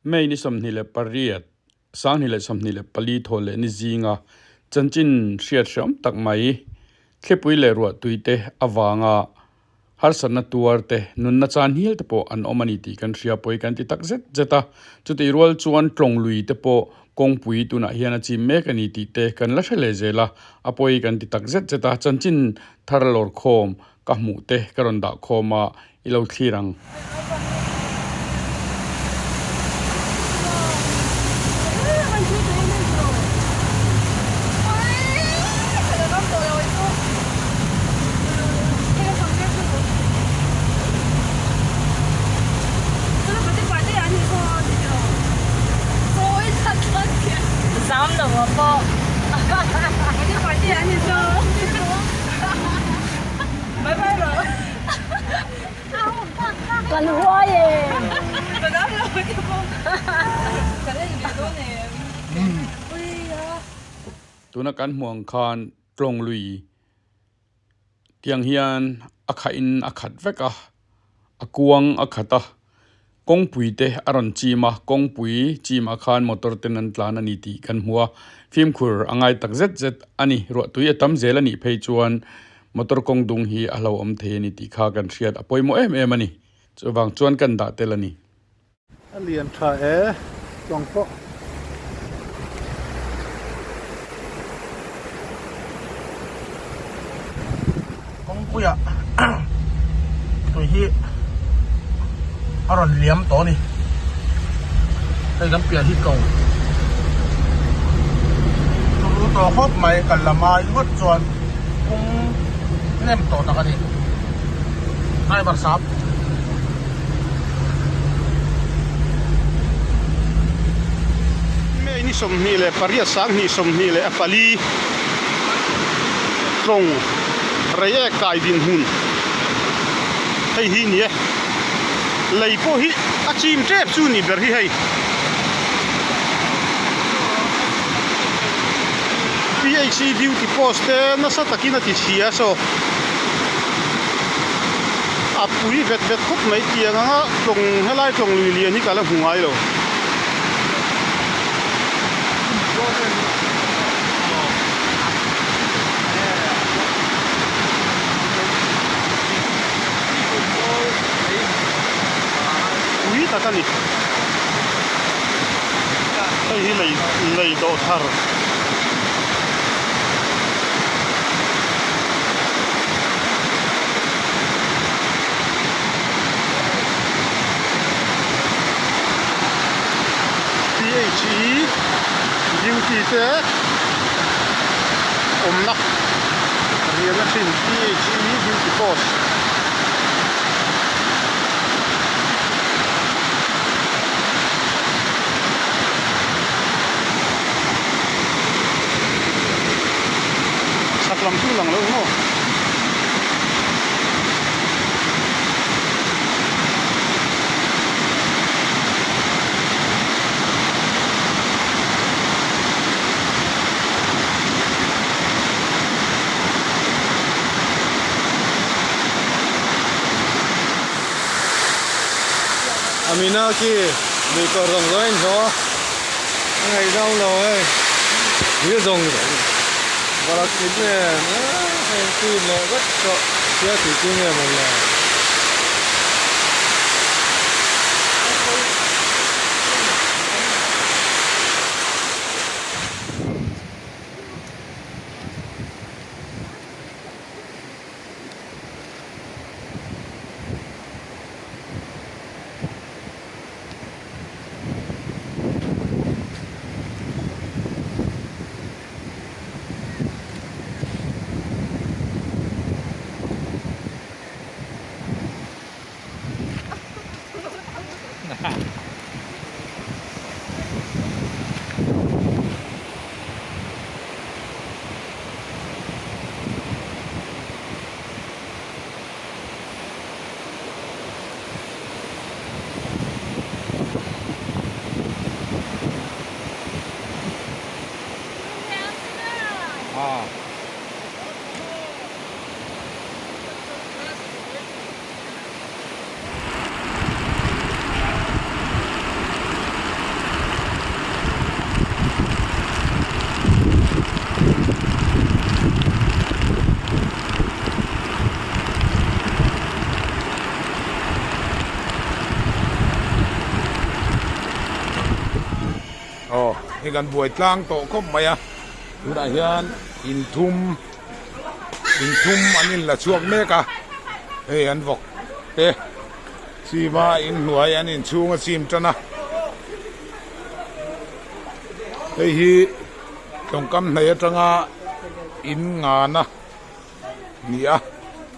May ni 28, 2024 thaw leh ni zinga chanchin hriat hreawm tak mai, thlipui leh ruahtui te avanga harsatna tuar te, nunna chan hial te pawh an awm a ni tih kan hria pawi kan ti tak zet zet a. Chutih rual chuan tlawng lui te pawh kawngpui tunah hian a chim mek a ni tih te kan la hre leh zel a, a pawi kan ti tak zet zet a. Chanchin thar lawrkhawm ka hmuh te ka rawn dah khawm a, i lo thlir ang. Kan huai e. Tuna kan hmuh ang khan tlawng lui tiang hian a khah in a khat vek a, a kuang a khat a, kawngpui te a rawn chim a, kawngpui chim ah khan motor ten an tlan a ni tih kan hmu a, fimkhur a ngai tak zet zet a ni, ruahtui a tam zel a nih phei chuan Motor kawng dung hi a hlauhawm thei a ni tih kha kan hriat a pawimawh em em a ni. Chuvang chuan kan dah tel a ni. A lian tha e, tlawng pawh. Kawngpuiah tui hi a rawn liam tawh a ni. Hei kan piah hi ko. Turu tawh khawp mai kal lam ai ngawt chuan kung nem tawh tak a ni. Driver sap. May ni 28 24 tlawng reiek kai dinhmun hei hi ni e. Lei pawh hi a chim tep chu ni ber hi hei. PHC duty post te nasa takin a ti chhia saw a pui vet vet khawp mai tiang anga tlawng helai tlawng lui lian hi ka la hmu ngai lo. Pui tak a ni. Hei hi lei lei dawh thar. PHE duty te awmna riahna thin PHE duty post. Chhak lam chu lang lo maw? Amina khi lui kawr zawng zawng a inhlawh a, a ngaihdam lo hei thil zawng balak thil nen a in clean leh vek tawh sia tih chu nge mawle. Hei kan buai tlang tawh khawp mai a, tunah hian in thum in thum an in la chhuak mek a, hei an vawk te chim a in hnuai an inchhung a chim tan a, hei hi tawngkam hnaih atanga in ngana ni a,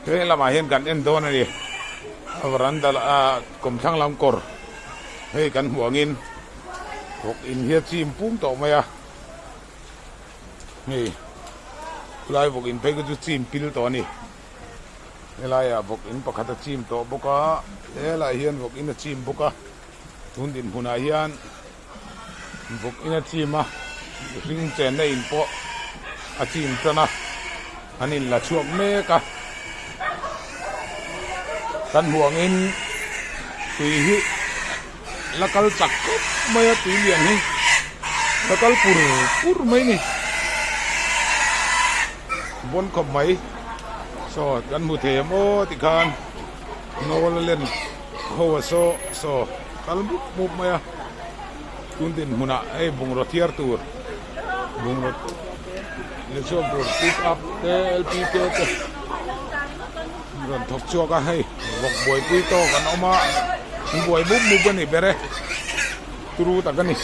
heng lamah hian kan en dawn a ni, a varanda ah kawmthlang lam kawr hei kan hmuh angin vawk in hi a chim pum tawh mai a, hei khulai vawk in phei kha chu chim pil tawh a ni, helaiah vawk in pakhat a chim tawh bawk a, helaiah hian vawk in a chim bawk a, tun dinhmunah hian. Vawk in a chim a, mihring chenna in pawh a chim tan a, an in la chhuak mek a, kan hmuh angin tui hi la kal chak khawp mai a tui lian hi la kal pur pur mai a ni, bawn khawp mai saw kan hmu thei em aw tikhan nawl a len ho a saw saw kal mup mup mai a. Tun dinhmunah hei bungraw thiar tur bungraw leh chhuak tur pick up te lpk te rawn thawk chhuak a hei vawk buaipui tawk an awm a an buai mup mup a ni ber e turu tak a ni.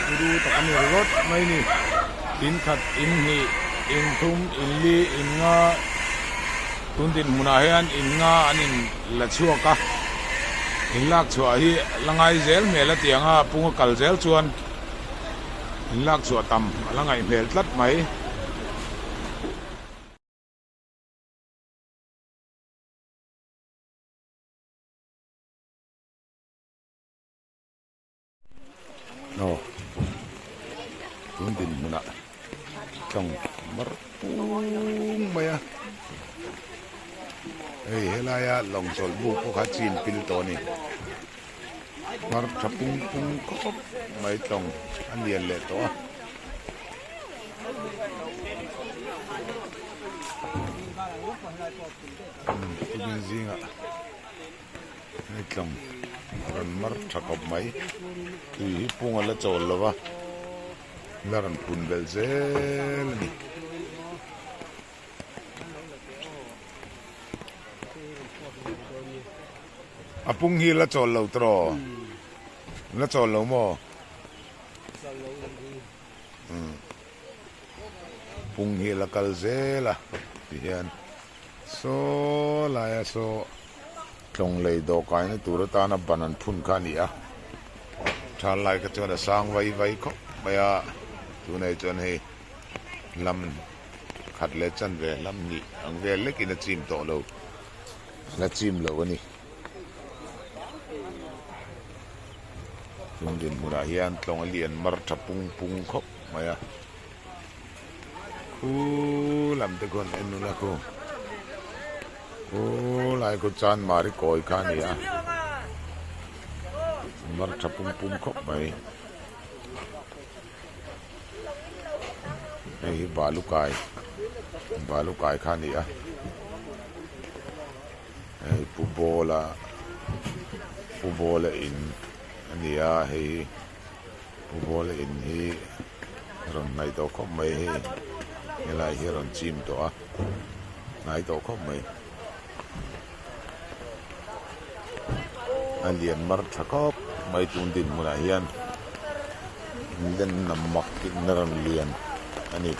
Turu tak a ni ringawt mai ni. In khat, in hnih, in thum, in li, in nga tun dinhmunah hian in nga an in la chhuak a. In lak chhuah hi la ngai zel hmel a tiang a, punga kal zel chuan in lak chhuah tam a la ngaih hmel tlat mai. Aw tun dinhmunah tlawng mar pung mai a hei helaia lawng chawlh buk pawh kha chin pil tawh a ni mar tha pung pung khawp mai tlawng a lian leh tawh a. Tukin zingah. Hei tlawng a rawn mar tha khawp mai tui hi pung a la chawl lo va la rawn pun belh zel a ni. A pung hi la chawl lo tawh la chawl lo maw? Pung hi la kal zel a tihian. Saw laia saw tlawng lei dawhkaina tur atana ban an phun kha a ni a, thal lai kha chuan a sang vai vai khawp mai a, tunah chuan hei lam khat leh chanve lam hnih ang vel lekin a chim tawh lo, la chim lo a ni. Chung dinhmunah hian tlawng a lian mar tha pung pung khawp mai a. Khu lam te khuan en ula khu khu lai khu chan mari kawi kha a ni a mar tha pum pum khawp mai hei hi balu kai balu kai kha a ni a hei pu bawla pu bawla in a ni a hei hi. Pu Bawla in hi rawn hnaih tawh khawp mai hei helai hi a rawn chim tawh a hnai tawh khawp mai a lian mar tha khawp mai tun dinhmunah hian len mak in a rawn lian a ni.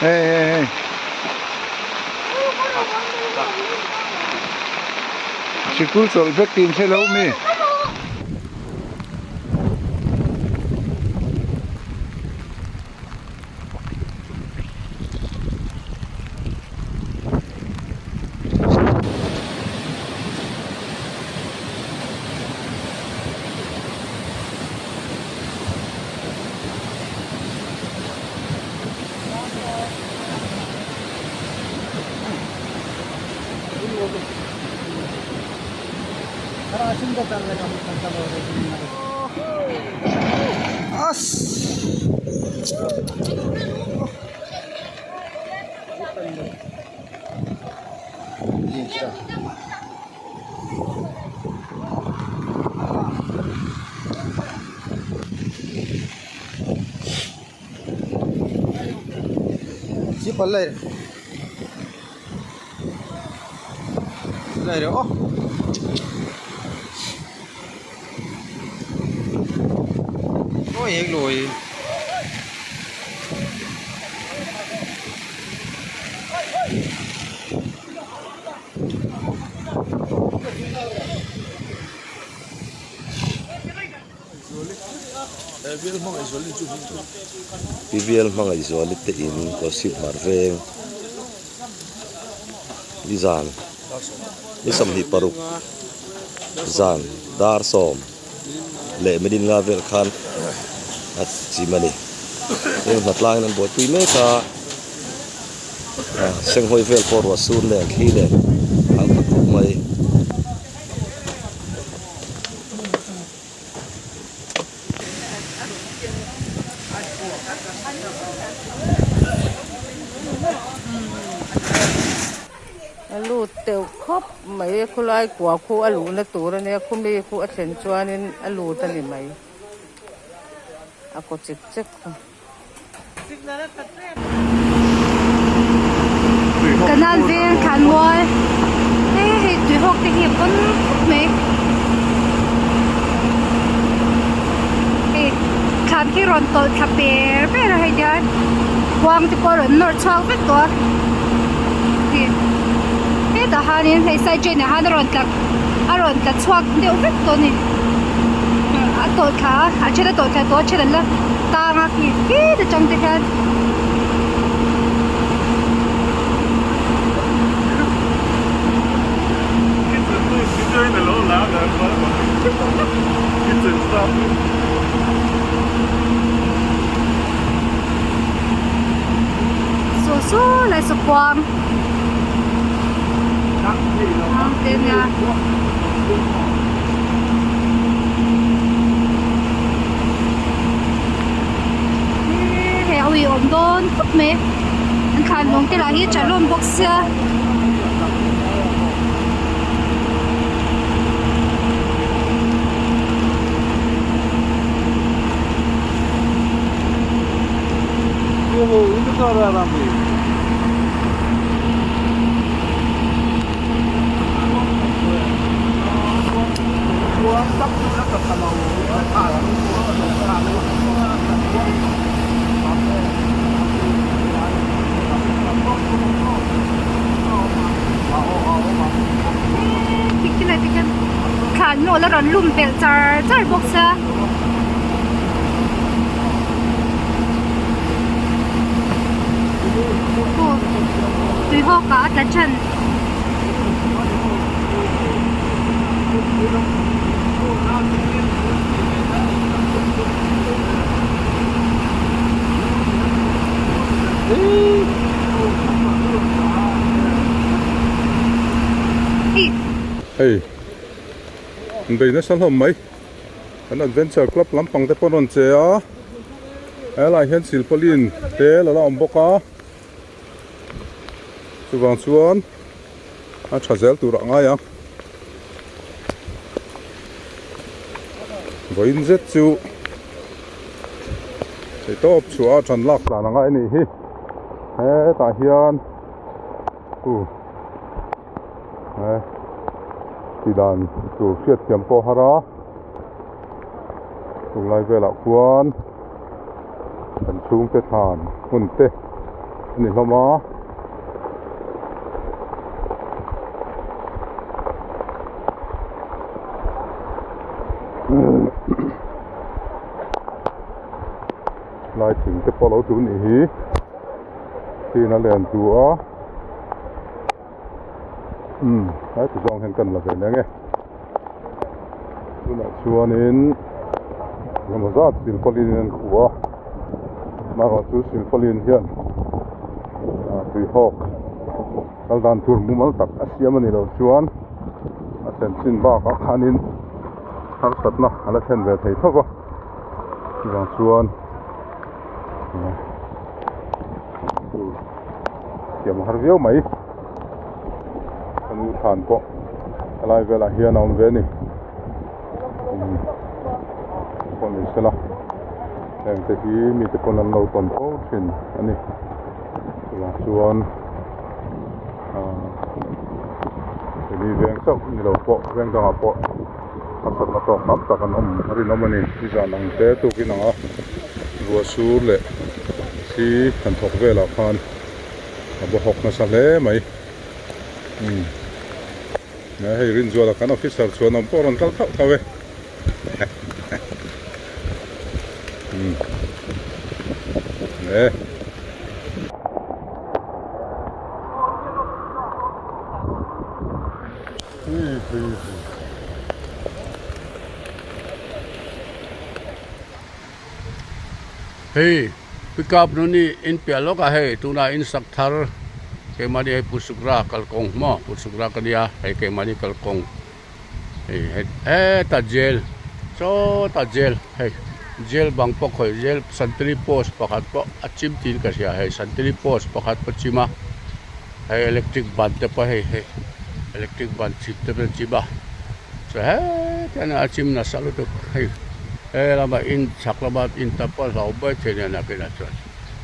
Hei hei hei. Sikul chawlh vek tih in hre lo mi? Bial hmangaihzuali te in Kawlsip hmar veng ni zan ni 26 zan dar sawm leh minute nga vel khan a chim a ni heng hnatlangin an buaipui mek a senghawi vel pawh ruah sur nen thli nen a ang ta khawp mai. A lut teuh khawp mai khawlai kua khu a luhna tur a nia khumi khu a thlen chuanin a lut a ni mai a kaw chek chek kha. Kanan veng thlan mual hei hei tui hawk te hi a pawn khawp mai hei thlan khi rawn tawlh thla per per a hei tihian khuang te pawh a rawn nawr chhuak vek tawh a hei hetah hianin hei side drain ah hian a rawn tla a rawn tla chhuak deuh vek tawh a ni a tawlh thla a a then a tawlh thla tawh a then an la tang a khi khit atang te hian. Saw saw lai saw kuang ang te nia. Hei a ui awm dawn khawp mai an thlan lawng te lah hi a tha hlawm bawk sia. Thlan nawl a rawn lum belh char char bawk sia. Tui hawk ah a tla than. Hei an bei nasa hlawm mai an adventure club lampang te pawh an rawn che a helaiah hian silpauline te a la awm bawk a. Chuvang chuan a tha zel tur ah ngai ang. Vawiin zet chu theihtawp chhuah a tan lak tlan angai a nih hi. Hetah hian uh he ti dan tur hriatthiam pawh a har a. Tunlai velah khuan kan chhungte thlan hmun te. a ni hlawm a. Lai thing te pawh a lo tlu a nih hi tin a len tu a umm tlai ti zawng hian kan la ve leng e tunah chuanin engemaw zat silpauline in an khuh a amaherawhchu silpauline hian ah tuihawk kal dan tur mumal tak a siam a nih loh chuan a thlen chin bakah khanin harsatna a la thlen ve thei tho va chuvang chuan thiam a har viau mai ka nu thlan pawh helai velah hian a awm ve a ni pawh ni sela heng te hi mite pawn an lo tawn fo thin a ni chuvang chuan ahh keini veng chauh ni lo pawh veng dangah pawh harsatna tawk tam tak an awm a rinawm a ni nizan ang te tukin ang a ruah sur leh thli han thawk velah khan a baw hawk nasa hle mai umm hei Rinzuala kan officer chuan awm pawh a rawn kal thauh thauh e umm le. Hei pickup nu ni in piah lawk ah hei tunah in sak thar keimahni hei Pusukra kalkawng maw Pusukra ka nia hei keimahni kalkawng hei heta jail sawtah jail hei jail bang pawh khawih jail santri post pakhat pawh a chim tiin ka hria hei santri post pakhat pawh a chim a. Hei electric ban te pawh hei hei electric ban chhip te pawh a chim a chuan heti hian a chim nasa lutuk hei he lamah in chhak lama in tam pawh a hlau mai thei nen a kinah chuan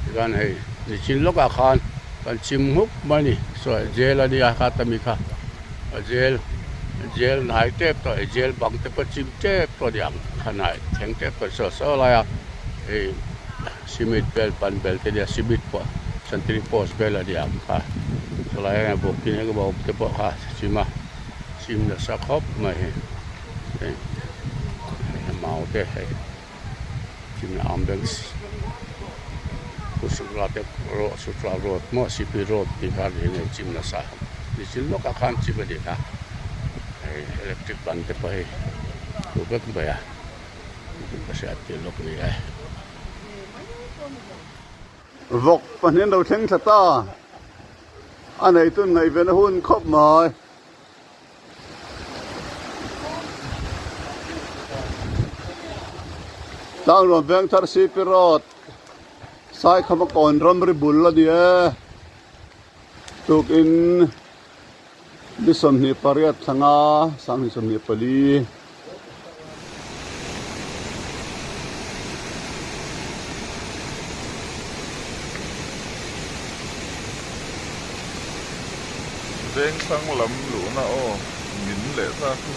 tikhan hei nichin lawkah khan kan chim nghuk mai a ni sawi jail a nia kha ta mi kha a jail jail hnai tep tawh hei jail bang te pawh chim tep tawh a ni ang kha hnai thleng tep tawh saw saw lai a hei. Cement vel ban vel te nia cement pawh santri post vel a ni ang kha chulai ah hian vawkin eng emaw awm te pawh kha chim a chim nasa khawp mai hei hei mau te hei chim ambulance sukla te sukla road maw cp road tih kha ni hei chim nasa nichin lawkah khan chim a ni kha hei electric ban te pawh hei tlu vek mai a. Ka hriat tir lawk ni e. Vawk pahnih an lo thleng thla ta. A neitun ngaihven a hun khawp mai. Tlangruam Vengthar CP Road, Saikhama kawn ramri bul a ni e. Tukin Ni 28 thlanga 2024. Vengthlang lam luhna aw min leh ta chu.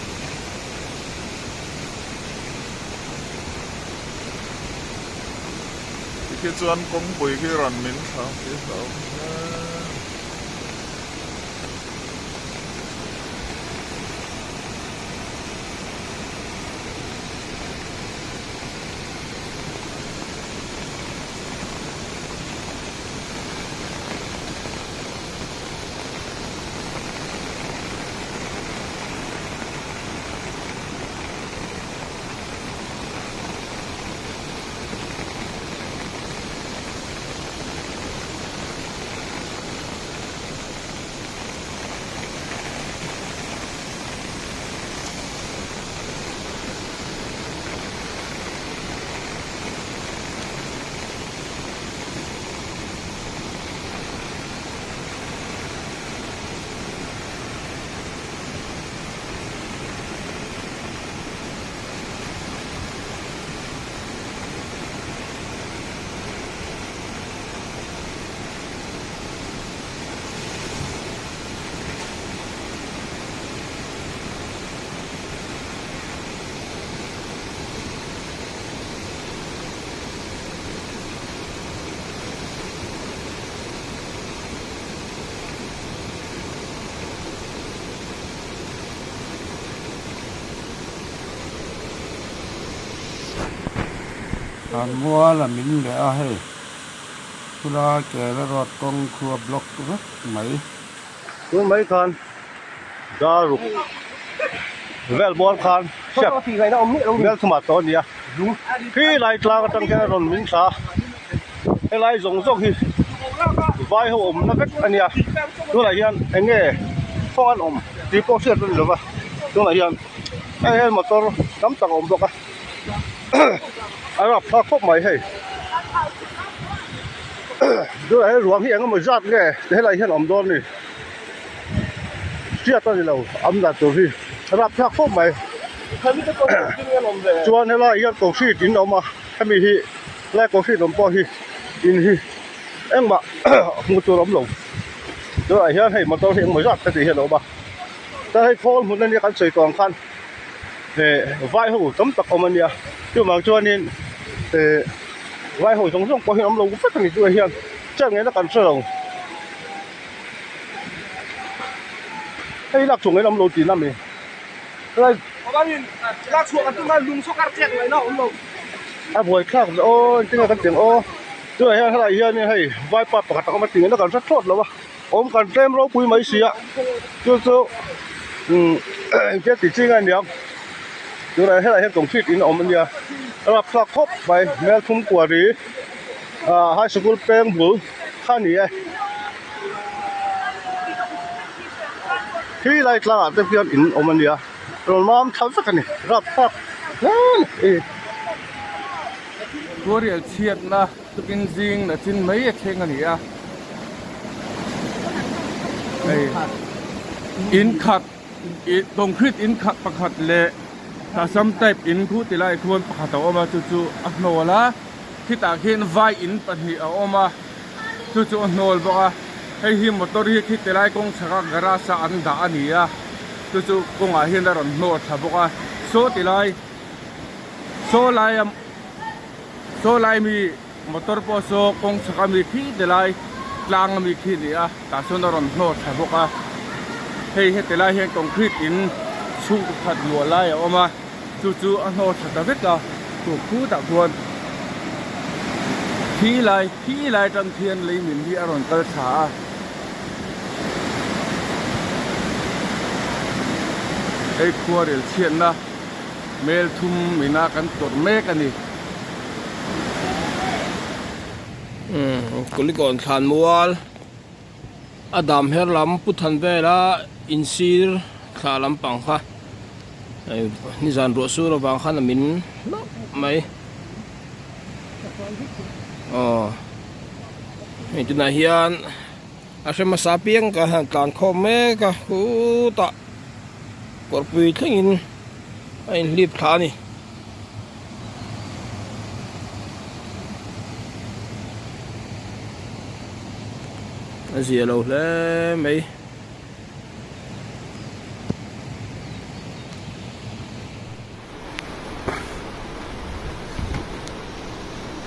Tikhi chuan kawngpui khi rawn min thla si hlauh hle. Thlan mual a min leh a hei khulai Kerala road kawng khu a block vek mai. Tun mai khan daruk vel bawr khan hriat Melthuma tawh a ni a, khi lai tlang atang hian a rawn min thla a, helai zawng zawng hi vai ho awmna vek a nia, tunah hian eng nge kawng an awm tih pawh hriat a ni lova, tunah hian hei hian motor tam tak a awm bawk a, a rapthlak khawp mai hei tunah hian ruang hi eng emaw zat nge helai hian a awm dawn a ni. Hriat a ni lo am dan tur hi a rapthlak khawp mai chuan helai hian concrete in a awm a hemi hi helai concrete awm pawh hi in hi engmah hmuh tur a awm lo tunah hian hei motor hi engmaw zat heti hian a awm a chuan hei khawl hmun ania kan sawi tawh ang khan eh vai ho tam tak awm ania chuvang chuanin eh vai ho zawng zawng pawh hi an awm lo vek a ni tunah hian chian ngei na kan hre lo. Hei lak chhuah ngei lam lo tih na mi helai a buai thlak ve aw engtin nge kan tih ang aw tunah hian helai hianin hei vaipa pakhat a awm a tih ngei na kan hre thlawt lo a awm kan tlem ropui mai si a chu chu umm engtia tih chi nge aniang tunah helai hian concrete in a awm ania a rapthlak khawp mai hmel thum kuari ah high sikul peng bul. Kha ni e. Khi lai tlangah te hian in awm a nia. Rawn mam tha vek a ni. Rap thlak hle a ni. Tuarial chhiatna tukin zing na chin mai a thleng a ni a. Hei in khat concrete in khat pakhat leh Assam type in khu ti lai khuan pakhat a awm a chu chu a hnawl a. Khitah khian vai in pahnih a awm a, chu chu a hnawl bawk a, hei hi motor hi khi tilai kawng chhaka garage a an dah a ni a, chu chu kawngah hian a rawn hnawl thla bawk a, saw tilai saw laia saw lai mi motor pawh saw kawng chhaka mi khi tilai tlang ami khi a ni a, tah chuan a rawn hnawl thla bawk a, hei heti lai hian concrete in chhungkaw khat luah lai a awm a. Chu chu a hnawh tha ta vek a, chu khutah khuan thi lai thi lai atang khian lei min hi a rawn kal thla a. Hei khuarel chhiatna mel thum ina kan tawrh mek a ni. Umm Kulikawn thlan mual a dam her lam pu than vela insir thla lampang kha nizan ruah sur avang khan a min hlauh mai aw hei tunah hian a hre hmasa piang ka han tlan khawm mek a khutah kawrpui thlengin a inhlip thla a ni. A zia lo hle mai.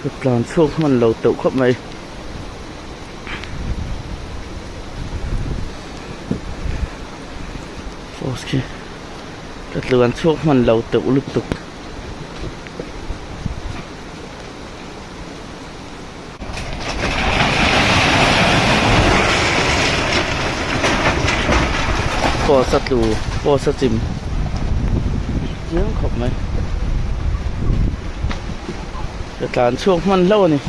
Ka tlan chhuak hman lo teuh khawp mai. Post khi ka tlan chhuak hman lo teuh lutuk. Post a tlu post a chim chiang khawp mai ka tlan chhuak hman hlauh a ni.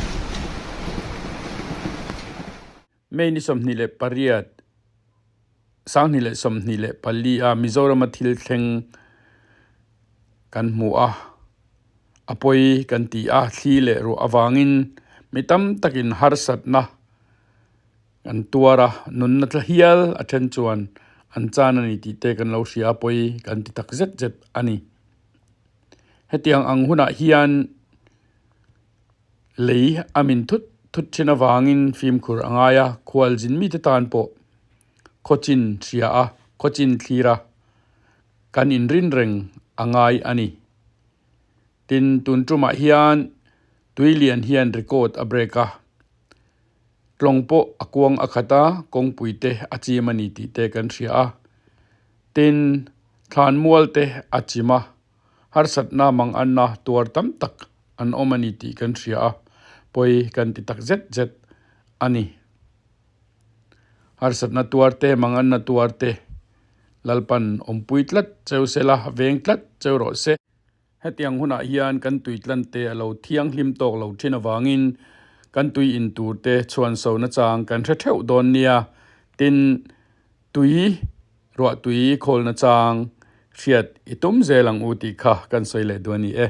May ni 28 2024 a Mizorama thil thleng kan hmu a, a pawi kan ti a, thli leh ruah avangin mi tam takin harsatna kan tuar a, nunna tla hial a then chuan an chan a ni tih te kan lo hria a, pawi kan ti tak zet zet a ni. Hetiang ang hunah hian Lei a min thut thut thin avangin fimkhur a ngai a, khualzin mite tan pawh khawchin hria a, khawchin thlir a, kan inrin reng a ngai a ni. Tin, tun tumah hian Tuilian hian record a break a, tlawng pawh a kuang a khat a, kawngpui te a chim a ni tih te kan hria a. Tin, thlanmual te a chim a, harsatna manganna tuar tam tak. an awm a ni tih kan hria a, pawi kan ti tak zet zet a ni. Harsatna tuar te, manganna tuar te Lalpan awmpui tlat cheu se la, veng tlat cheu rawh se. Hetiang hunah hian kan tui tlante a lo thianghlim tawk lo thin avangin kan tui in tur te chhuan so nachang kan hre theuh dawn nia. Tin, tui ruah tui khawl nachang hriat i tum zel ang u tih kha kan sawi leh duh a ni e.